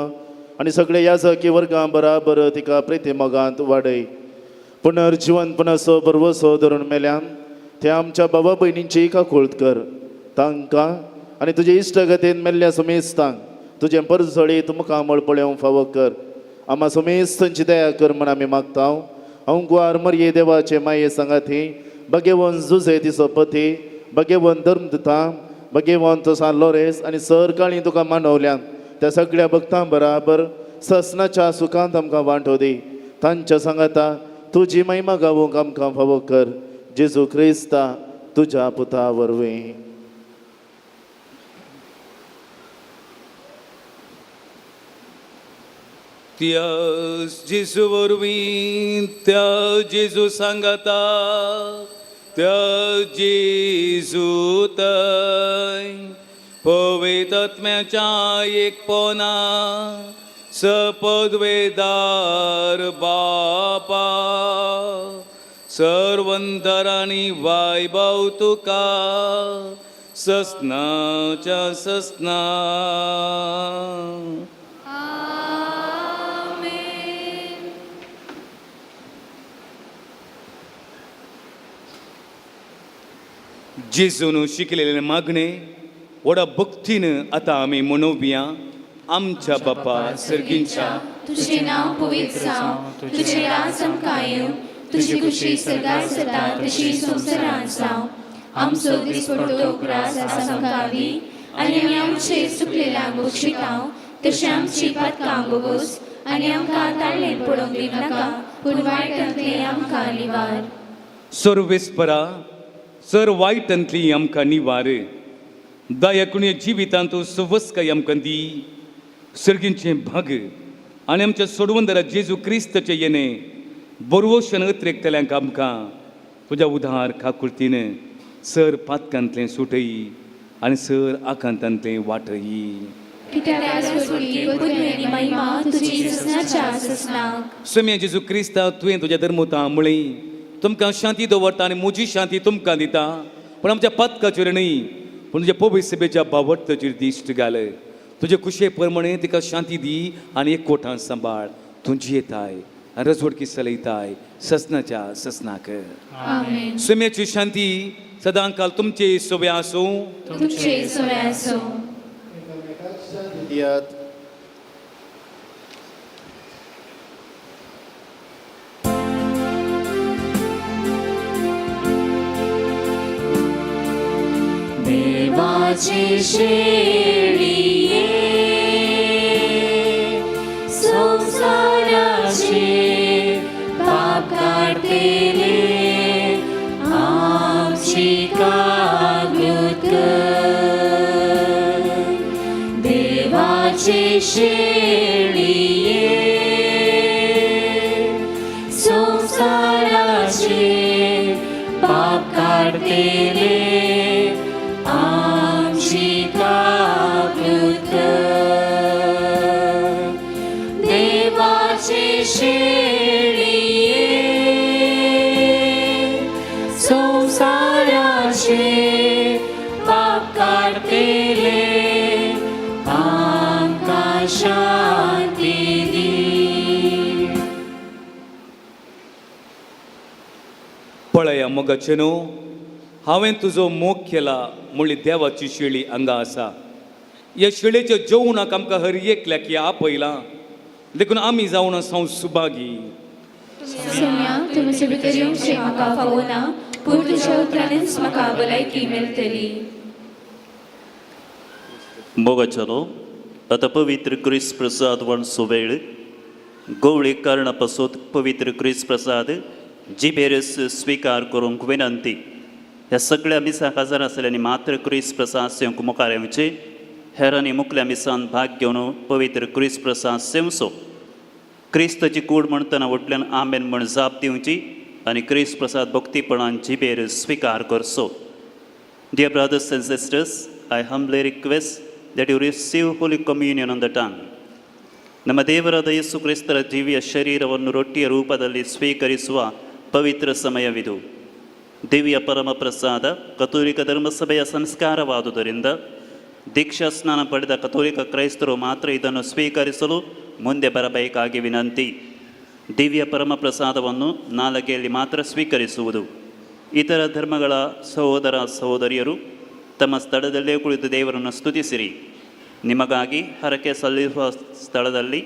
आनी सगळे याजकी वर्गां बराबर तिका प्रिती मोगांत वाडय. पुनर्जिवनपणाचो बरवसो धरून मेल्यान ते आमच्या बाबा भयणींची काकुळत कर. तांकां आनी तुजे इश्टगतीन मेल्ल्या समेस्तांक तुजें परजळीत मुखामळ पळोवंक फावो कर. आमा समेस्तांची दया कर म्हण आमी मागता. अंकुआर मरये देवाचे माये सांगाती भगेवन जुजे तिचो पती भगेवन धर्म दिता भगेवंत सान लोरेस आनी सर काळी तुका मानवल्यान त्या सगळ्या भक्तां बराबर ससनाच्या सुखांत आमकां वांटो दी. तांच्या सांगाता तुजी महिमा गावूंक आमकां फावो कर. जेजू क्रिस्ता तुज्या पुता वरवीं. त्या जेजू वरवीं, त्या जेजू सांगाता, त्या जेजू तय पवित्र आत्म्याच्या एकपणा सपदवेदार बापा सर्वंतराणी वायभाव तुका ससनाच्या ससना. जेजून शिकलेले मागणे व्हडा भक्तीन आतां आमी मनोवया. आमच्या बापा सर्गींच्या, तुझे नाव पवित्र जावं, तुझे राज आमकां येवं, तुजी खुशी सर्गार जाता तशी संवसारांत जावं. आमचो दिसपडतो ग्रास आज आमकां दी आनी आमी आमचे चुकलेल्यांक बक्षितां तशें आमची पातकां बोगोस आनी आमकां ताळणें पडोवंक दिवनाका, पूण वायटांतलें आमकां निवार. सर्वेस्परा, सर वायटांतली आमकां निवार. दयाकुणी जिवितांत सुवस्काय आमकां दी. सर्गींचें भाग आनी आमच्या सोडवंदरा जेजू क्रिस्ताचें येणें बरवशन अत्रेकतल्यांक आमकां तुज्या उदार काकुळतीन सर पातकांतलें सुटयी आनी सर आकांतांतलें वाटयी. कित्याक राजवटी, पदवी आनी महिमा तुजी ससनाच्या ससनाक. स्वामी जेजू क्रिस्ता, तुवें तुज्या धर्मता म्हळी, तुमकां शांती दवरता आनी म्हजी शांती तुमकां दिता. पूण आमच्या पातकाचेर न्हय, पूण तुज्या पवित्र सभेच्या बावडताचेर दिश्ट घाल. तुजे कुशे प्रमाणे तिका शांती दी आनी एक कोठान सांबाळ. तूं जियेताय आनी रजवडकी चलयताय ससनाच्या ससनाक. आमेन. स्वाम्याची शांती सदां काल तुमचे सोबे आसूं. तुमचे सोय आसूं. दियात. देवाची शेळये संसाराचे पाप काडतेले आमची कागूत कर. देवाची शेळये संसाराचे पाप काडतेले आमची कागूत कर. देवाची शेळये संसाराचे पाप काडतेले आमकां शांती दी. पळया मोगाचे न्हू, हांवें तुजो मोग केला म्हणली देवाची शेळी हांगा आसा. ह्या शिळेच्या जेवणाक आमकां हर एकल्याक ह्या आपयलां देखून आमी जावन आसा सुभागी. सोम्या, तूं म्हजे भितर येवचें म्हाका फावना, पूण तुज्या उतरांनीच म्हाका भलायकी मेळटली. मोगाचलो आतां पवित्र क्रिस प्रसाद वणसो वेळ. गवळी कारणा पासत पवित्र क्रिस प्रसाद जिबेरस स्विकार करूंक विनंती. ह्या सगळ्या मिसाक हजर आसल्यांनी मात्र क्रिस प्रसाद सेवंक मुखार येवचे. हेरांनी मुखल्या मिसान भाग घेवन पवित्र क्रिस प्रसाद सेवचो. क्रिस्ताची कूड म्हणटना व्हडल्यान आमेन म्हण जाप दिवची आनी क्रिस प्रसाद भक्तीपणान जिबेर स्विकार करचो. Dear brothers and sisters, I humbly request that you receive Holy Communion on the tongue. ನಮ್ಮ ದೇವರಾದ ಯೇಸು ಕ್ರಿಸ್ತರ ದಿವ್ಯ ಶರೀರವನ್ನು ರೊಟ್ಟಿಯ ರೂಪದಲ್ಲಿ ಸ್ವೀಕರಿಸುವ ಪವಿತ್ರ ಸಮಯವಿದು. ದಿವ್ಯ ಪರಮ ಪ್ರಸಾದ ಕಥೋಲಿಕ ಧರ್ಮಸಭೆಯ ಸಂಸ್ಕಾರವಾದುದರಿಂದ ದೀಕ್ಷಾ ಸ್ನಾನ ಪಡೆದ ಕಥೋಲಿಕ ಕ್ರೈಸ್ತರು ಮಾತ್ರ ಇದನ್ನು ಸ್ವೀಕರಿಸಲು ಮುಂದೆ ಬರಬೇಕಾಗಿ ವಿನಂತಿ. ದಿವ್ಯ ಪರಮ ಪ್ರಸಾದವನ್ನು ನಾಲಗೆಯಲ್ಲಿ ಮಾತ್ರ ಸ್ವೀಕರಿಸುವುದು. ಇತರ ಧರ್ಮಗಳ ಸಹೋದರ ಸಹೋದರಿಯರು ತಮ್ಮ ಸ್ಥಳದಲ್ಲೇ ಕುಳಿತು ದೇವರನ್ನು ಸ್ತುತಿಸಿರಿ. ನಿಮಗಾಗಿ ಹರಕೆ ಸಲ್ಲಿಸುವ ಸ್ಥಳದಲ್ಲಿ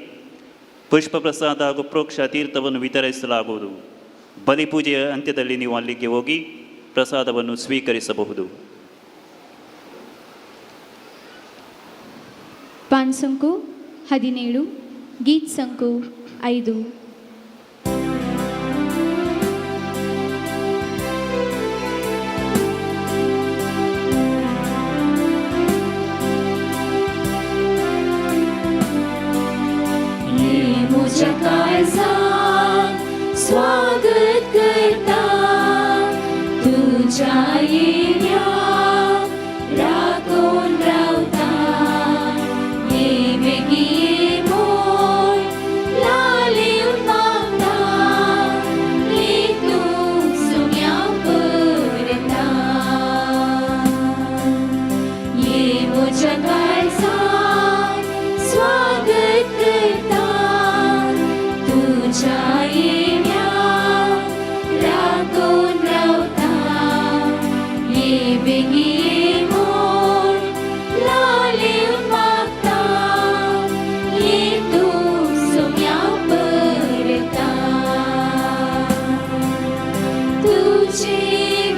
ಪುಷ್ಪ ಪ್ರಸಾದ ಹಾಗೂ ಪ್ರೋಕ್ಷ ತೀರ್ಥವನ್ನು ವಿತರಿಸಲಾಗುವುದು. ಬಲಿಪೂಜೆಯ ಅಂತ್ಯದಲ್ಲಿ ನೀವು ಅಲ್ಲಿಗೆ ಹೋಗಿ ಪ್ರಸಾದವನ್ನು ಸ್ವೀಕರಿಸಬಹುದು. ಪಾನ್ಸಂಕು 17, ಗೀತ್ ಸಂಕು 5. ये म्हज्या काळजाक स्वागत करता, तुज्या येण्या राखून रावता. ये बेगी ये म्हूण लालेवन मागता, ये तूं सुम्या परता. ये म्हज्या काळजाक स्वागत करता, तुज्या येण्या राखून रावता. ये बेगी ये म्हूण लालेवन मागता, ये तूं सुम्या परता. तुझे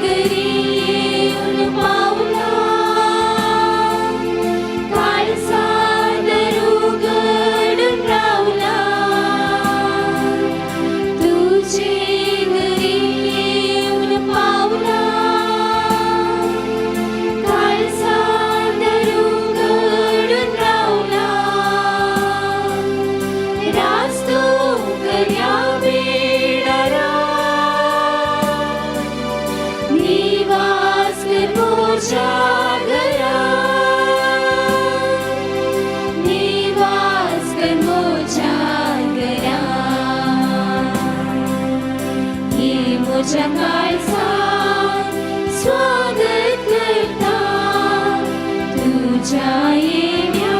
घरी येऊन पावला, काळजा दार उघडून रावला. तुझे घरी येऊन पावला, काळजा दार उघडून रावला. रास्तो कर्या बेडारा, निवास कर म्हज्या घरा, निवास कर म्हज्या घरा. ये म्हज्या काळजाक स्वागत करता, तुज्या येण्या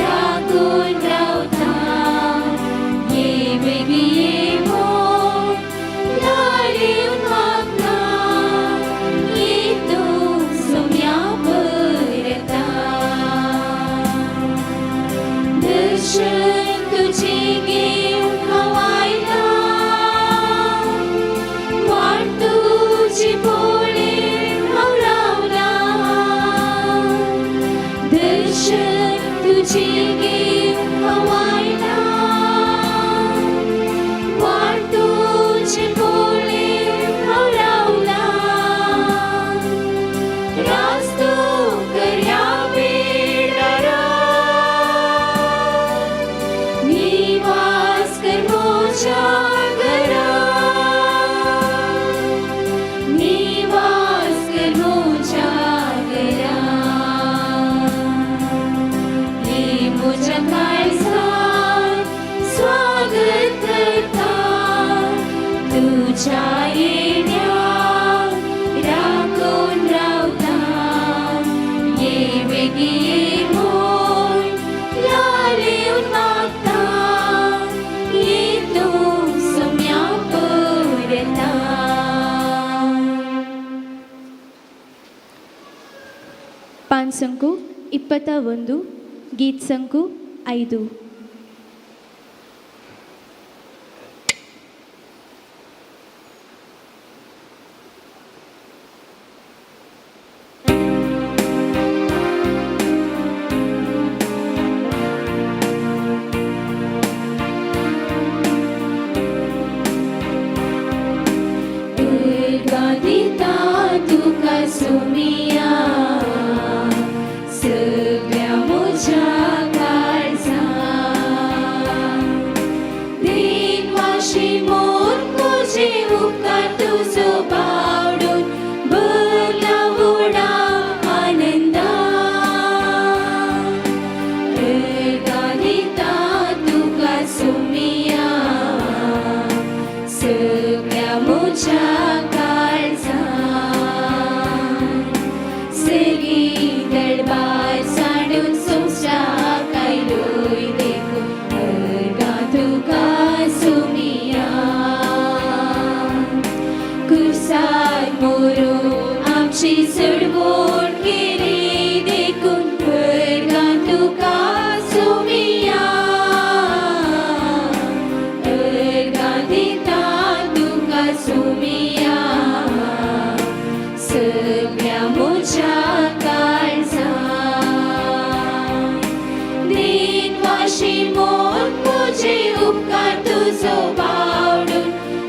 राखून रावता. ये बेगी ये म्हूण लालेवन मागता, ये तूं सुम्या परता. दर्शन तुझे घेवन हांव आयला, वाट तुजी पळयत हांव रावला. दर्शन तुझे घेवन हांव आयला, वाट तुजी पळयत हांव रावला. रास्तो कर्या बेडारा, निवास कर म्हज्या घरा, निवास कर म्हज्या घरा. ये म्हज्या काळजाक स्वागत करता, तुज्या येण्या राखून रावता. ये बेगी ये म्हूण लालेवन मागता, ये तूं सुम्या परता. पानसंकू 21, ಗೀತ್ ಸಂಕು 5. उर्गा दिता तुका सुमिया सगळ्या म्हज्या काळजान दिनवाशी मोर तुजे उपकार तुजो बावडून भरला व्हडा आनंदान उर्गा दिता तुका सुमिया सगळ्या म्हज्या काळजान सगळी दळबार सांडून संवसाराक आयलोय देखून उर्गा तुका सुमिया कुर्सार मोरून आमची चडवण केली देखून उर्गा तुका सुमिया उर्गा दिता तुका सुमिया सगळ्या म्हज्या काळजान दिनवाशी मोर म्हजे उपकार तुजो बावडून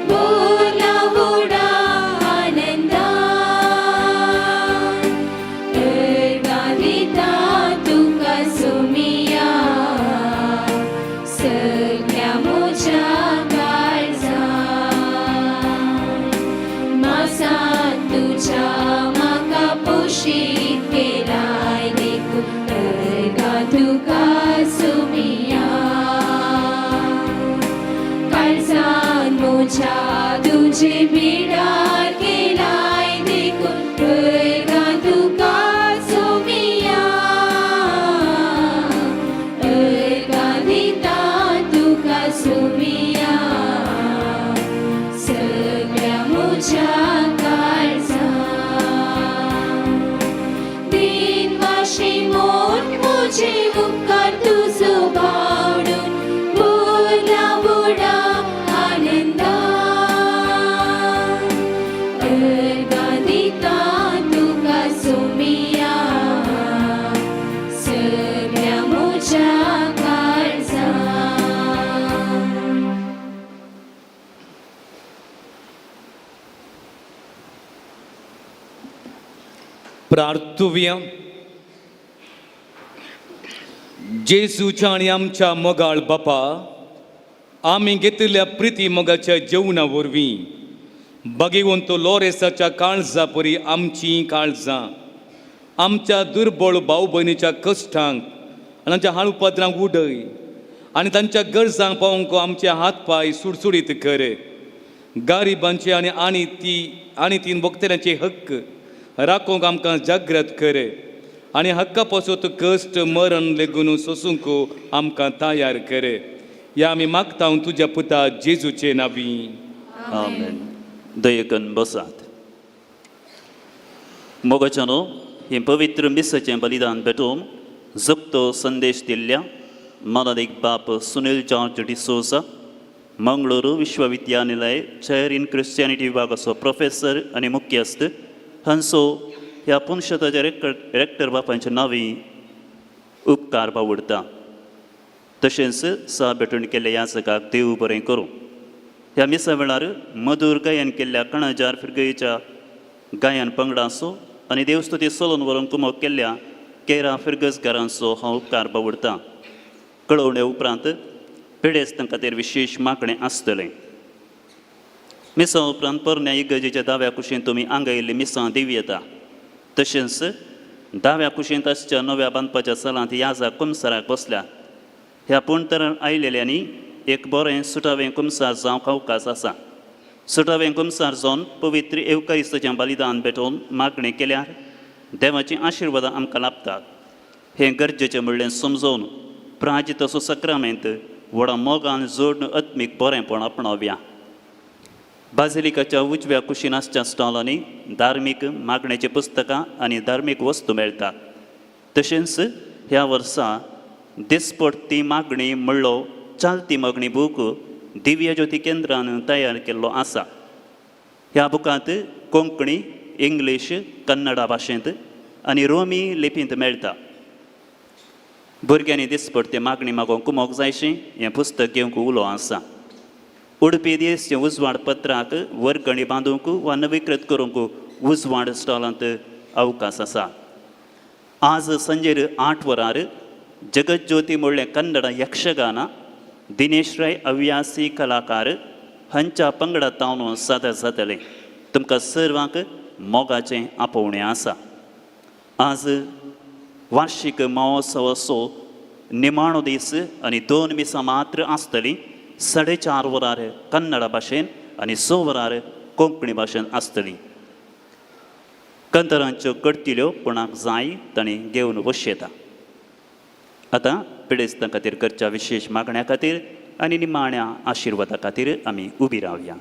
बोला व्हडा आनंदान उर्गा दिता तुका सुमिया सगळ्या म्हज्या काळजान मासान तुज्या म्हाका पोशीत केलाय देखून उर्गा तुका सुमिया काळजान म्हज्या तुजे बिडार केलाय देखून उर्गा तुका सुमिया उर्गा दिता तुका सुमिया सगळ्या म्हज्या काळजान दिनवाशी मोर म्हजे उपकार तुजो बावडून बोला व्हडा आनंदान उर्गा दिता तुका सुमिया सगळ्या म्हज्या काळजान. प्रार्थुया. जेजूच्या आनी आमच्या मोगाळ बापा, आमी घेतिल्ल्या प्रिती मोगाच्या जेवणा वरवीं बागेवंत लोरेसाच्या काळजा परी आमचीं काळजां आमच्या दुर्बळ भाव भयणीच्या कश्टांक आनी आमच्या हाळ उपद्रांक उडय आनी तांच्या गरजांक पावोवंक आमचे हात पांय सुडसुडीत कर. गरिबांचे आनी आनी ती आनी तीन भोगतल्यांचे हक्क राखूंक आमकां जागृत कर आनी हक्का पासत कश्ट मरण लेगून सोसूंक आमकां तयार कर. ह्या आमी मागता तुज्या पुता जेजूचे नावी. आमेन. दयेकन बसात. मोगाच्यानो, हें पवित्र मिसाचें बलिदान भेटोवन जगतो संदेश दिल्ल्या मानादीक बाप सुनील जॉर्ज डिसोजा, मंगळुरू विश्वविद्यानिलय चेअर इन क्रिस्टियानिटी विभागाचो प्रोफेसर आनी मुख्यस्थ हांचो ह्या पुनशताच्या रेक्टर बापांच्या नांवी उपकार बावडता. तशेंच सा भेटवण केल्ल्या याचकाक देव बरें करूं. ह्या मिसा वेळार मधूर गायन केल्ल्या कणाजार फिरगयेच्या गायन पंगडाचो आनी देवस्तुती चलोवन व्हरूंक कुमक केल्ल्या केरा फिरगजगारांचो हांव उपकार बावडतां. कळोवणे उपरांत पिडेस्तां खातीर विशेश मागणें आसतलें. मिसां उपरांत पोरण्या इगर्जेच्या दाव्या कुशीन तुमी आंगयल्ली मिसां दिवं येता. तशेंच दाव्या कुशींत आसच्या नव्या बांदपाच्या सालांत याजा कुमसाराक बसल्या ह्या पूणतरान आयलेल्यांनी एक बरें सुटावें कुमसार जावंक अवकाश आसा. सुटावें कुमसार जावन पवित्र येवकारिस्ताचें बलिदान भेटोवन मागणें केल्यार देवाचीं आशिर्वादां आमकां लाभतात हें गरजेचें म्हणलें समजून प्राजित असो सक्रामेंत व्हडा मोगान जोडून आत्मीक बरेंपण आपणावया. बाजिलिकाच्या उजव्या कुशीन आसच्या स्टॉलांनी धार्मीक मागण्याचीं पुस्तकां आनी धार्मीक वस्तू मेळटात. तशेंच ह्या वर्सा दिसपट्टी मागणी म्हणलो चालती मागणी बूक दिव्य ज्योती केंद्रान तयार केल्लो आसा. ह्या बुकांत कोंकणी, इंग्लीश, कन्नडा भाशेंत आनी रोमी लिपींत मेळटा. भुरग्यांनी दिसपट्टी मागणी मागोवंक मोग जायशी हें पुस्तक घेवंक उलो आसा. उडपी दीस उजवाड पत्राक वर्गणी बांदूंक वा नवीकृत करूंक उजवाड स्टॉलांत अवकाश आसा. आज संजेर 8 वरार जगज्योती म्हणलें कन्नड यक्षगाना दिनेश राय अव्यासी कलाकार हांच्या पंगडा तावन सादर जातलें. तुमकां सर्वांक मोगाचें आपोवणें आसा. आज वार्षिक महोत्सवाचो निमाणो दीस आनी 2 मिसां मात्र आसतलीं. 4:30 वरार कन्नड भाशेन आनी 6 वरार कोंकणी भाशेन आसतली. कंतरांच्यो कडतिल्यो कोणाक जाय तांणी घेवन बसयता. आतां पिडेस्तां खातीर करच्या विशेश मागण्या खातीर आनी निमाण्या आशिर्वादा खातीर आमी उबी रावया.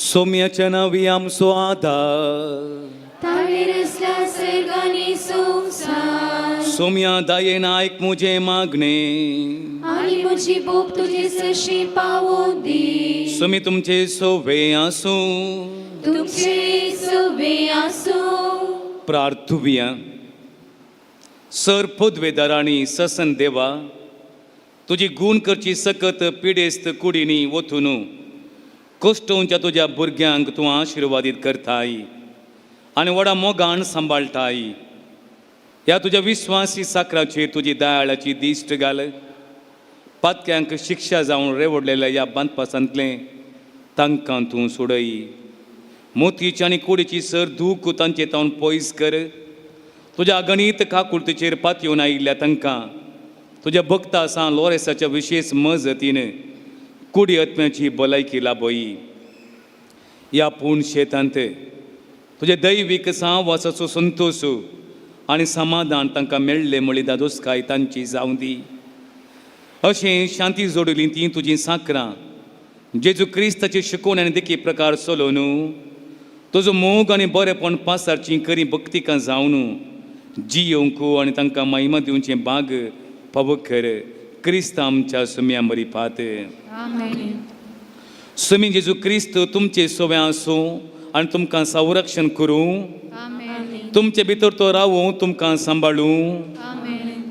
सोम्याच्या नांवी आमचो आदार, ताणें रचला सर्ग आनी संवसार. सोम्या दायेन आयक मुजें मागणें, आनी म्हजी बोब तुजे सरशी पावोवन दी. सोमी तुमचे सोवे आसूं. तुमचे सोवे आसूं. प्रार्थुया. सर पदवेदार आनी ससन देवा, तुजी गूण करची सकत पिडेस्त कुडींनी वतून कश्टोवच्या तुज्या भुरग्यांक तूं आशिर्वादीत करताय आनी व्हडा मोगान सांबाळटाय. ह्या तुज्या विस्वासी साकराचेर तुजी दयाळाची दिश्ट घाल. पातक्यांक शिक्षा जावन रेवडलेल्या ह्या बांदपासांतलें तांकां तूं सोडय. मोतीची आनी कुडीची सर दूख तांचे तावन पयस कर. तुज्या अगणीत काकुळतीचेर पातयेवन आयिल्ल्या तांकां तुज्या भक्ता सां लोरेसाच्या विशेश मजतीन कुडी आत्म्याची भलायकी लाभय. ह्या पूण शेतांत तुजे दैवीक सावासाचो संतोश आनी समाधान तांकां मेळ्ळें म्हळी दादोसकाय तांची जावं दी. अशें शांती जोडली ती तुजीं साकरां जेजू क्रिस्ताची शिकवण आनी देखी प्रकार चलोवन तुजो मोग आनी बरेपण पासारची करी भक्तिकां जावन जियोवंक आनी तांकां महिमा दिवचें बाग फावो कर. क्रिस्त आमच्या सुम्या मरी पात. सुमी जेजू क्रिस्त तुमचे सोवे आसूं आनी तुमकां संरक्षण करूं. तुमचे भितर तो रावूं, तुमकां सांबाळूं.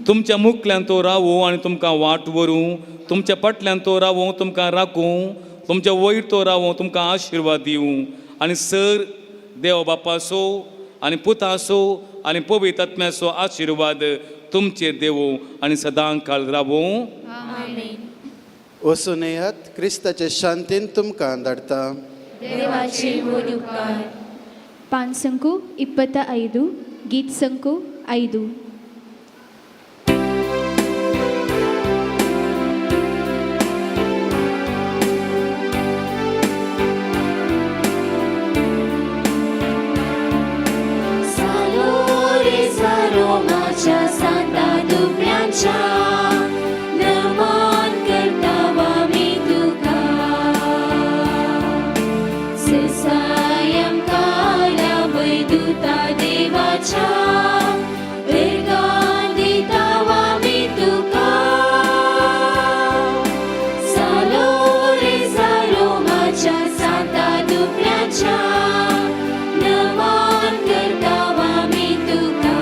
तुमच्या मुखल्यान तो रावूं आनी तुमकां वाट व्हरूं. तुमच्या फाटल्यान तो रावूं, तुमकां राखूं. तुमच्या वयर तो रावूं, तुमकां आशिर्वाद दिवं. आनी सर देव बापाचो आनी पुताचो आनी पवित्र आत्म्याचो आशिर्वाद तुमचेर देवूं आनी सदां काळ रावूं. वचून येयात, क्रिस्ताचे शांतीन तुमकां धाडटा. देवाचे व्हड उपकार. 5 25, गीत संಕು 5. रोमाच्या सांता दुबळ्यांच्या नमन करता आमी तुका. सायंकाला वैदुता देवाच्या वेगान दिता आमी तुका. सालो रे रोमाच्या सांता दुबळ्यांच्या नमन करता आमी तुका.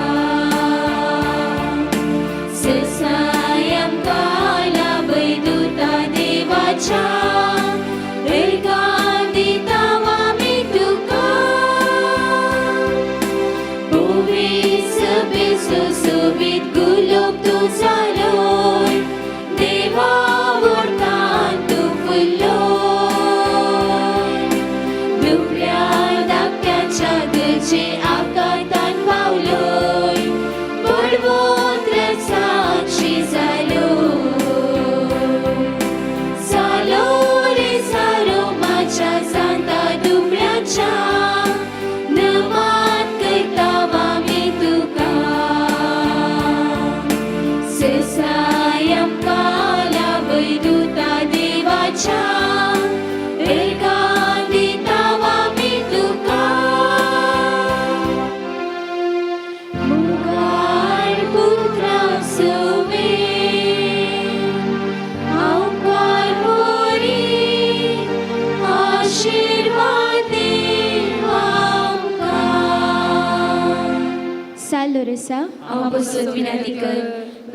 तेरेसा, आमकां पसत विनंती कर.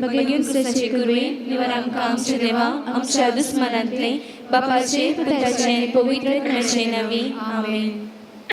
बगेर क्रिस्ताचे कुरवे निवर आमकां आमच्या देवा आमच्या दुस्मनांतले बापाचे पुताचे आनी पवित्र आत्म्याचे नांवी आमेन.